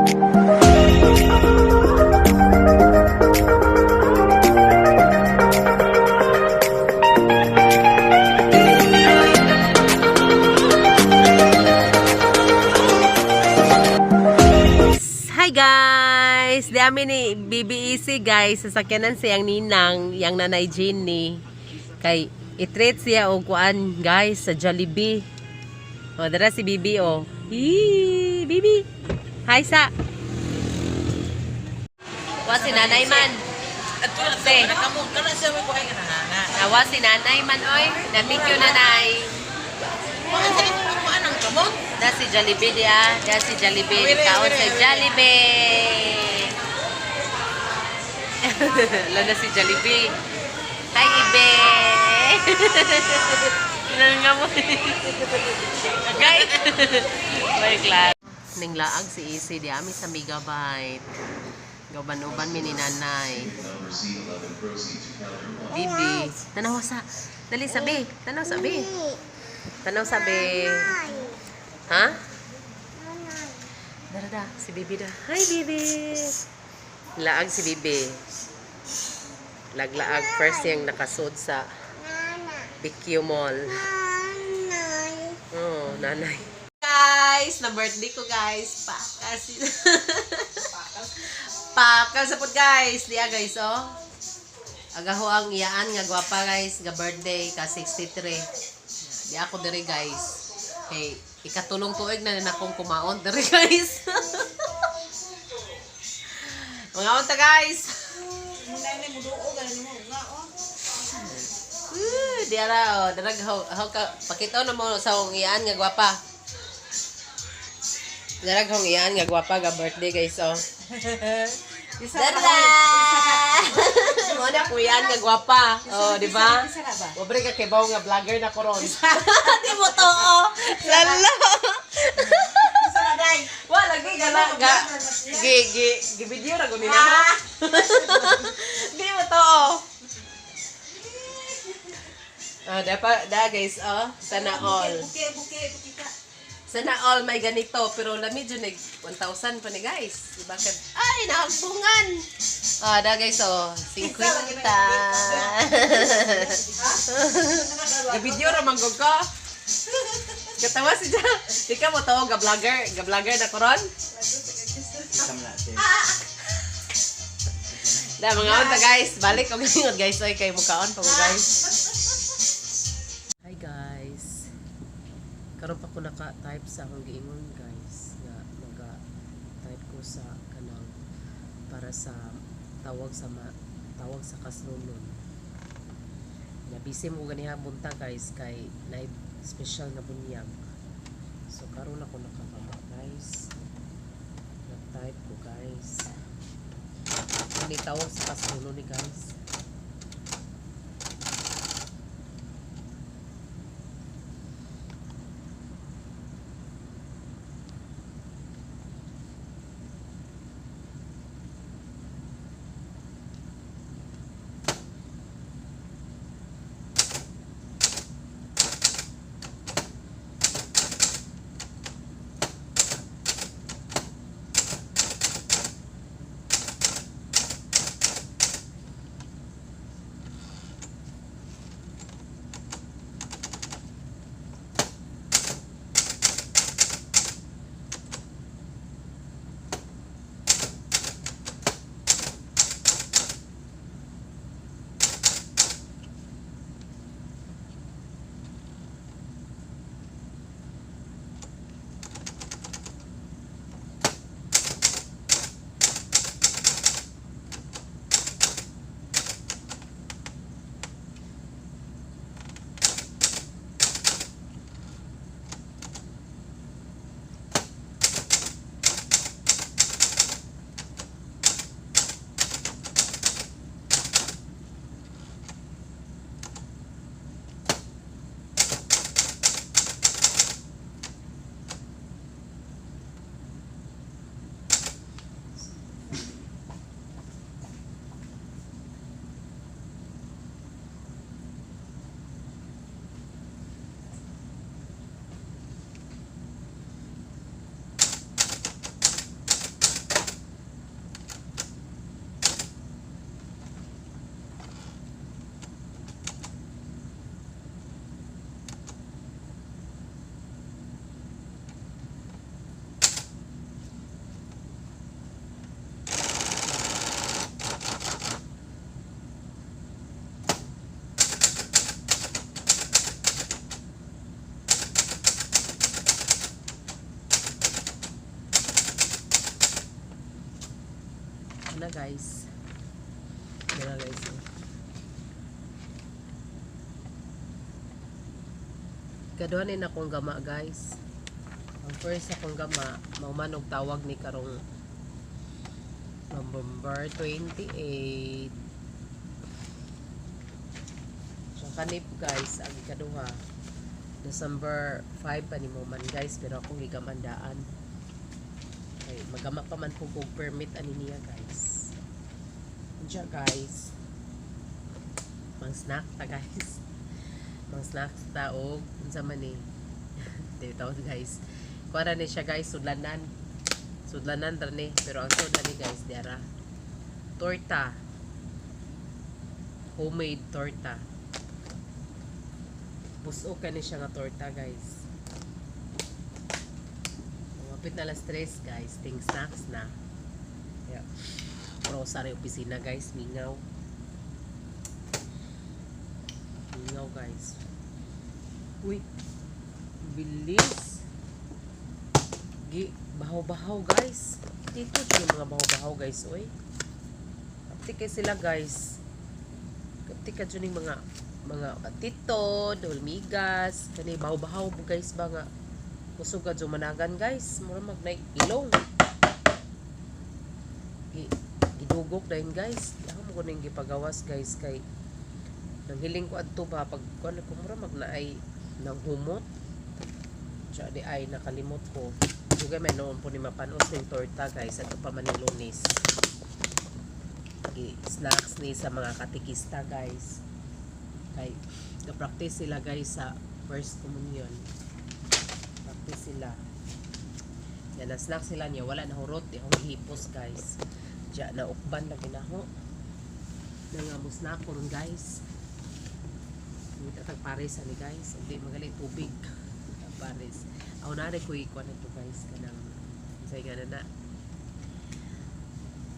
Hi guys! Di amin ni BBEC guys, sasakyanan siyang ninang, yang nanay Jenny. Kay i-treat siya og kuan guys sa Jollibee. O dara si Bibi o. Hee, Bibi. Hi sa. Wa si nanay man. Se. Awa si nanay man oy. Namikyo nanay. Da si Jollibee diya. Da si Jollibee. Kaon sa Jollibee. Lala si Jollibee. Hi, Ibe. Nga mo. Guys. Very glad. Ninglaag si Isi di ami sa Megabyte. Gaban-uban mi ni nanay. Bibi. Tanaw sa. Dali sabi. Tanaw sabi. Tanaw sabi. Ha? Dara da, si Bibi da. Hi, Bibi. Laag si Bibi. Laglaag first yung nakasud sa BQ Mall. Oh, nanay. Guys, na birthday ko guys. Pakas. Pakal sa pod guys. Diya guys, oh. Agaho ang iyaan nga gwapa guys, nga birthday ka 63. Di ako diri guys. Hey, ikatulong tuig na rin akong kumaon diri guys. Mga unta guys. Woo, di ara oh, darag how, how ka pakita na mo sa akong iyaan nga gwapa. Darag hong iyaan nga gwapa ga birthday guys oh. Dara! Mo na kuyan nga gwapa. Oh, di ba? Pobre ka kibaw nga vlogger na koron. Di mo to. Oh. Lalo. Wa lagi gala ga gi gi gi video ra guni na ha. Di mo to. Oh. Ah, dapat da guys, oh, sana all. Sana all may ganito pero lami jud nag 1,000 pa ni guys. Di ba ka ay naagbungan. Ah, da guys oh, 50. Ga-video ra man gud ko. Katawa si Ja. Di ka mo tawag ga vlogger, ga vlogger na koron. Da mga unta guys, balik og ingot guys oy kay mukaon pa ko guys. Hi guys. Karon pa ko naka-type sa akong giingon guys nga naga-type ko sa kanang para sa tawag sa ma, tawag sa kasnunon. Nabisi mo ganiha buntag guys kay na special nga bunyag. So karon ako nakakama guys. Nag-type ko guys. Ni tawag sa kasnunon ni guys. Na guys. Dira guys. Oh. Kaduha ni akong gama guys. Ang first akong gama, mao man og tawag ni karong November 28. Siya kanip guys, ang ikaduha. December 5 pa ni mo man guys, pero akong gigamandaan. Okay, magama pa man po og permit ani niya guys. Unsa guys? Mang snack ta guys. Mang snacks ta og unsa man ni. Di tawag guys. Kuha ni siya guys, sudlanan. Sudlanan ra ni, pero ang sudlan ni guys diara. Torta. Homemade torta. Busog ka ni siya nga torta guys. Mapit na alas 3 guys, ting snacks na. Yeah. Pero sa opisina guys, mingaw. Mingaw guys. Uy, bilis. Gi, bahaw-bahaw guys. Dito yung mga bahaw-bahaw guys, uy. Kapti kay sila guys. Kapti ka dyan yung mga atito, dolmigas, kani bahaw-bahaw guys ba nga. Kusog ka managan guys, mura mag ilong. Gi, gidugok dayon guys. Ako mo kuning gipagawas guys kay nang hiling ko adto ba pag kuan ko mura mag naay nang humot. Siya di ay nakalimot ko. Dugay may noon po ni mapanos ning torta guys ato pa man ni Lunes. Gi snacks ni sa mga katikista guys. Kay ga-practice sila guys sa first communion. Practice sila. Yan na snack sila niya wala na hurot di akong hipos guys. Diya na ukban lagi na ho. Nangamos na ako ron guys. Ngita tag pares ani guys. Hindi magali tubig. Pares. Ako na rin ko ikuan na to guys kanang say nga na na.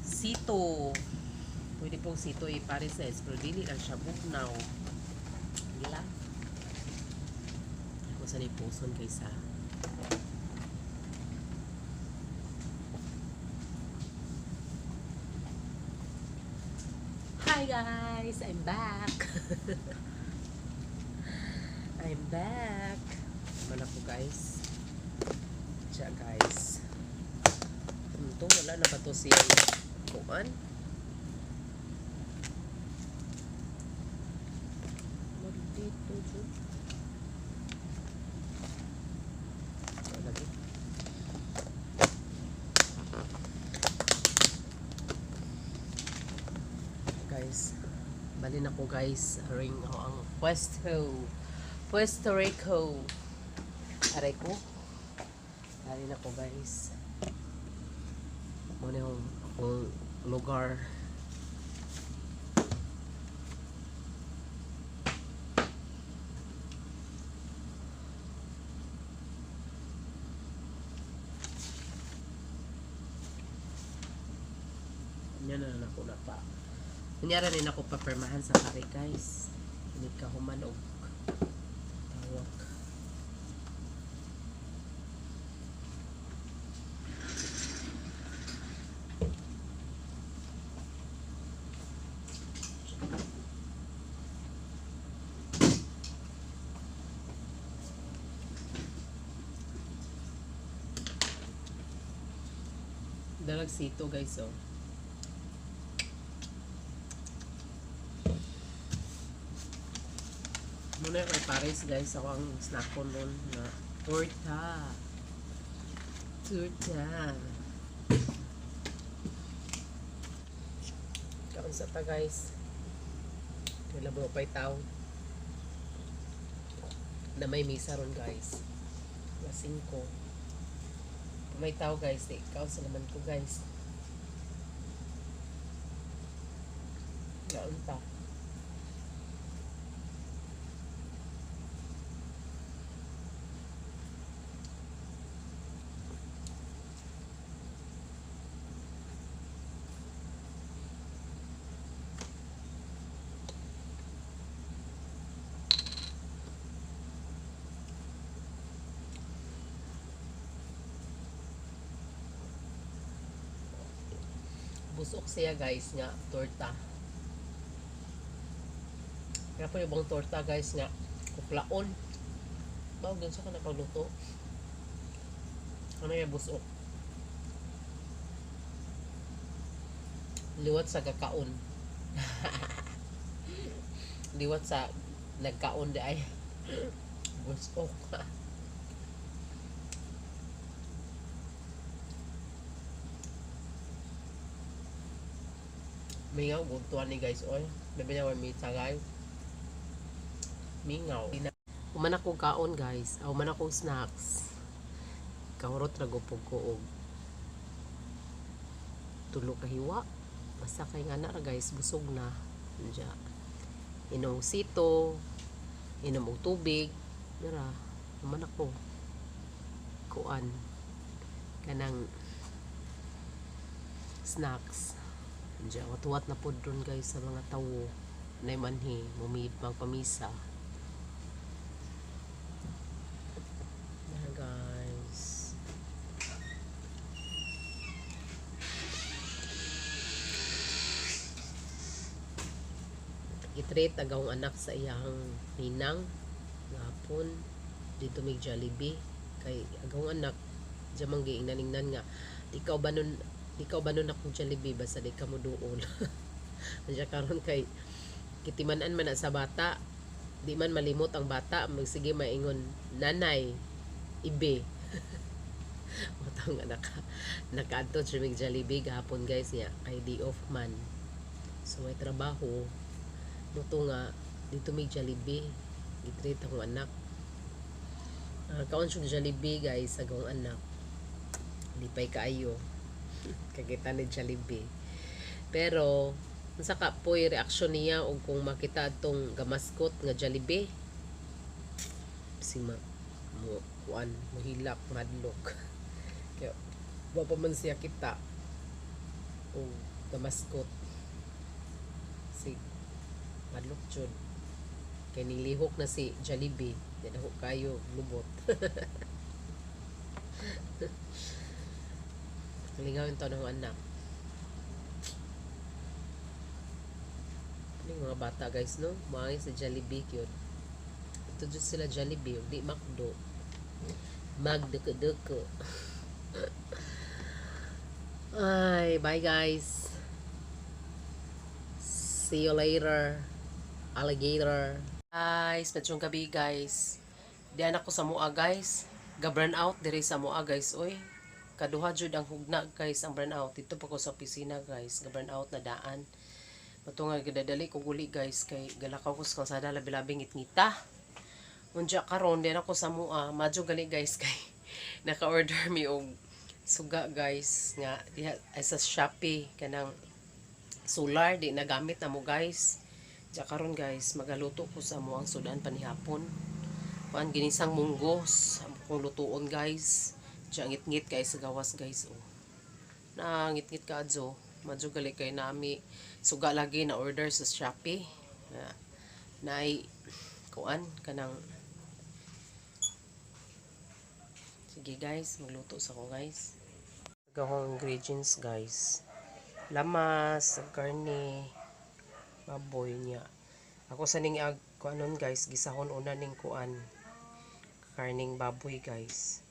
Sito. Pwede pong sito i-pares guys, pero dili lang siya bugnaw. Dila. Ako sa ni puson kaysa. Hi guys, I'm back. I'm back. Naman ako guys. Siya guys. Ito, wala na ba to si Kuan? Dito, Jud. Wala lagi. Guys, balin ako guys. Ring ako ang Puesto. Puerto Rico. Aray ko. Balin ako guys. Muna yung akong lugar. Yan na ako na pa. Kunyara rin ako papirmahan sa pare guys. Hindi ka human og tawag. Dalag sito guys oh. Muna kay Paris guys, ako ang snack ko nun na torta. Torta. Kaon sa ta guys. Kaya labo pa'y tao. Na may misa ron guys. Alas 5. May tao guys, eh. Kaon sa naman ko guys. Kaon ta. Busok siya, guys, nga torta. Kaya po yung torta, guys, nga kuklaon. Bawag dun sa ka napagluto. Ano yung busok? Liwat sa kakaon. Liwat sa nagkaon di ay. Busok. Mingaw gud ni, guys, oy. Bebe na mita, guys. Mingaw. Human ako kaon, guys. Aw man ako snacks. Kahurot ra gupog ko og tulo ka hiwa. Basta kay nga na ra, guys, busog na. Diya. Inom sito, inom og tubig. Dara, human ako kuan kanang snacks. Diya, watuwat na pod ron, guys, sa mga tawo na manhi, mumid magpamisa. Na, guys. Gitreat agawang anak sa iyang ninang gahapon dito mig Jollibee kay agawang anak diya man giingnan-ingnan nga di ka ba nun akong Jollibee basta di ka mo duol. Diya karon kay kitiman-an man na sa bata, di man malimot ang bata, magsige maingon nanay ibe. Mao nga nakaadto siya mig Jollibee gahapon, guys, niya kay day off man, so may trabaho muto nga dito mig Jollibee. Gitreat akong anak. Kaon siya Jollibee, guys, sa akong anak lipay kaayo kakita ni Jollibee, pero unsa ka po'y reaksyon niya og kung makita atong gamaskot nga Jollibee, sima mo kuan, mohilak, madlok, kaya wa pa man siya kita og gamaskot, si madlok jud kay nilihok na si Jollibee, di na ho kayo lubot. Lingaw yung tanong anak. Ano yung mga bata, guys, no? Mga sa Jollibee yun. Ito dyan sila Jollibee, di McDo. Magdeko-deko. Ay, bye, guys. See you later. Alligator. Guys, madyong gabi, guys. Diyan ako sa mua, guys. Ga-burn out dire sa mua, guys. Oy. Kaduha jud ang hugna, guys, ang burn out. Dito pa ko sa opisina, guys. Ga-burn out na daan. Mato nga gadadali ko guli, guys, kay galakaw ko sa kalsada, labi-labi ngit-ngita. Unja karon din ako sa mua, madyo gali, guys, kay naka-order mi og suga, guys, nga diha ay sa Shopee kanang solar di nagamit na mo, guys. Diya karon, guys, magaluto ko sa amo ang sudan panihapon. Kuan ginisang munggos ang kong lutuon, guys. Diya ngit-ngit kay sa gawas, guys, oh. Na ngit-ngit ka adyo. Madyo gali kay nami suga lagi na order sa Shopee. Na naay kuan kanang. Sige, guys, magluto sa ko, guys. Gahong ingredients, guys. Lamas, karne, baboy niya. Ako sa ning ag kuanon, guys, gisahon una ning kuan karning baboy, guys.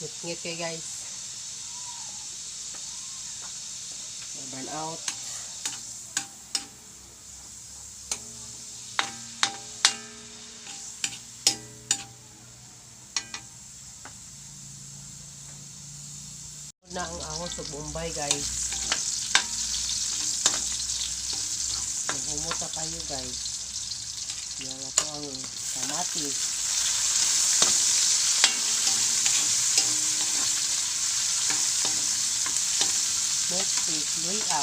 Ngit-ngit kay, guys. May burn out. Na ang ahos ug Bombay, guys. Maghumot na kayo, guys. Yan ato ang kamatis. Next is luya.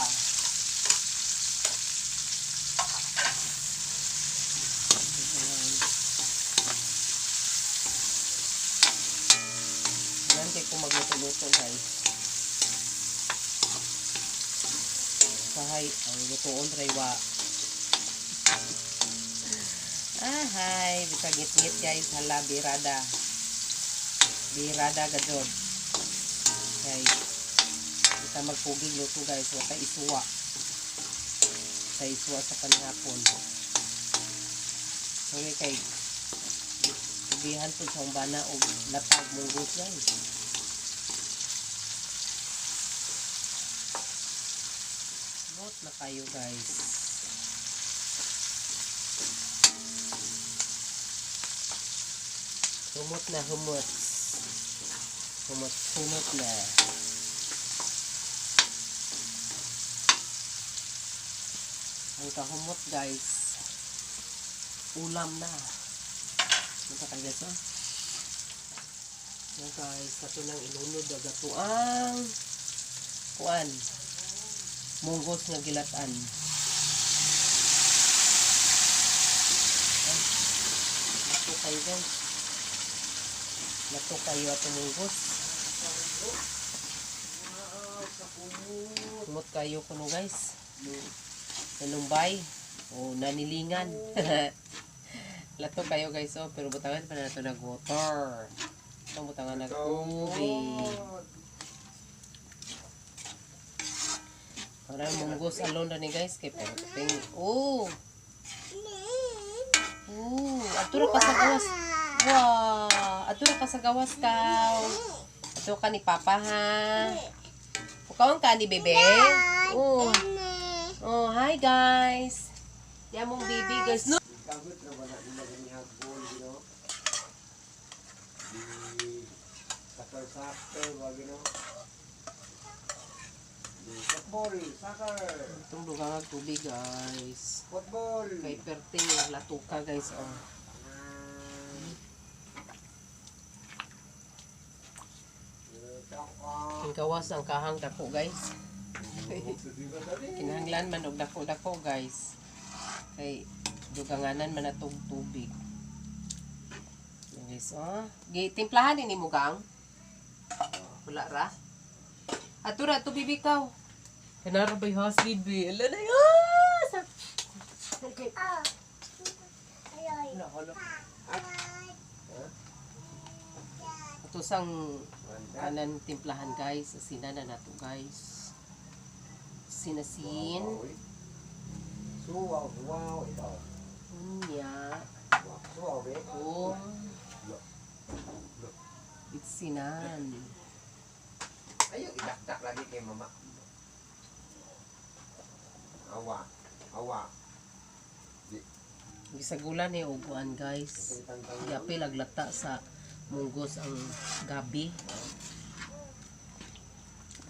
Ayan. Ayan kay kung magluto-luto, guys. Sahay, ang lutoon raywa. Ah, hi. Bisag ngit-ngit, guys. Hala, birada. Birada gajod. Kay, kita magpugig luto, guys. Wata isuwa. Sa isuwa sa panihapon. Sorry kay Tubihan po sa umbana og latag munggos, guys. Lot na kayo, guys. Humot na humot. Humot, humot na. Ang kahumot, guys. Ulam na. Ito kayo, guys, oh. Yan, guys, ato nang ilunod ang ato ang kuan. Munggos nga gilatan. Ay, lato kayo, guys. Lato kayo ato munggos. Humot kayo kuno, guys. Nanumbay o nanilingan. Lato kayo, guys, oh, pero butangan pa na nato nag water. Itong butangan nag tubig. Para munggos alone ra ni, guys, kay perting. Oh. Oh, adto ra ka sa gawas. Wow, adto ra ka sa gawas kaw. Adto ka ni Papa ha. Pukaon ka ni bebe. Oh. Oh, hi guys. Ya mong baby, guys. No. Kagot na ba na nila ganihag ball, you know? Di soccer soccer, wag you know? Di football, soccer, Itong dugang ang tubig, guys. Football. Kay perting latuka, guys, oh. Ang gawas ang kahang dako, guys. Kinahanglan man og dako-dako, guys. Kay duganganan man atong tubig. Yan, guys, oh. Gitimplahan ni mo gang. Wala ra. Ato ra to bibi kaw. Kanara bay has bibi. Ala na yo. Okay. Hala, hala. Ato sang kanan timplahan, guys. Asinan na nato, guys. Sinasin. Suwaw, wow, ikaw. Unya. Suwaw, be. Kung itsinan. Ayaw, idakdak lagi kay mama. Awa, awa. Gisagulan ni uguan, guys. Giapil aglata sa munggos ang gabi.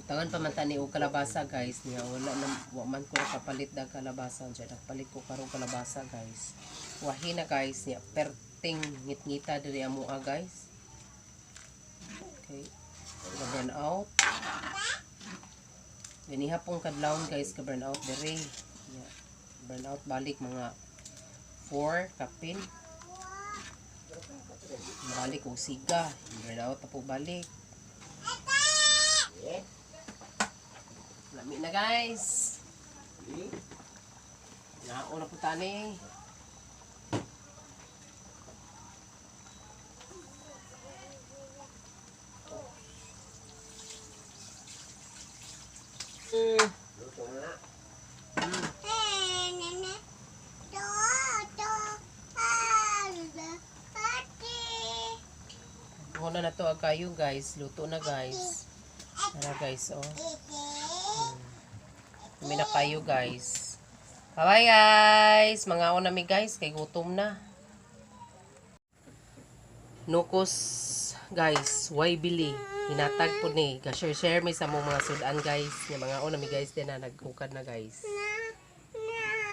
Butangan pa man ta ni og kalabasa, guys, niya wala na wa man ko nakapalit dag kalabasa diyan. Nagpalit ko karong kalabasa, guys. Wahi na, guys, niya perting ngitngita diri amoa, guys. Okay. Ga burn out. Ganiha pong kadlawon, guys, ka burn out diri. Yeah. Burn out balik mga 4 kapin. Balik og siga. Burn out na po balik. Lami na, guys. Nauna na po tani. Luto na. Muna na to kayo, guys. Luto na, guys. Tara, guys, oh. Kami na kayo, guys. Bye bye, guys. Mga na mi, guys, kay gutom na. Nukos guys, why bili? Hinatag po ni. Ga-share share mi sa mong mga sudan, guys. Nga mga una mi guys din na nagkukad na, guys.